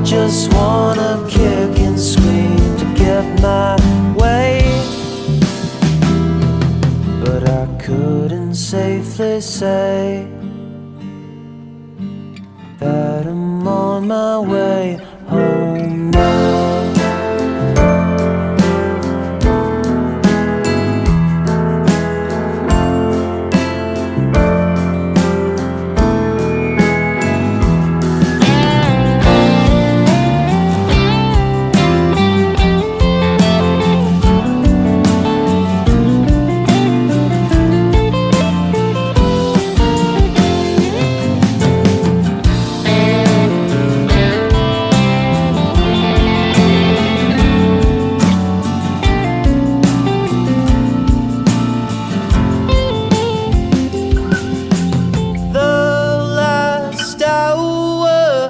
I just wanna kick and scream to get my way. But I couldn't safely say that I'm on my way.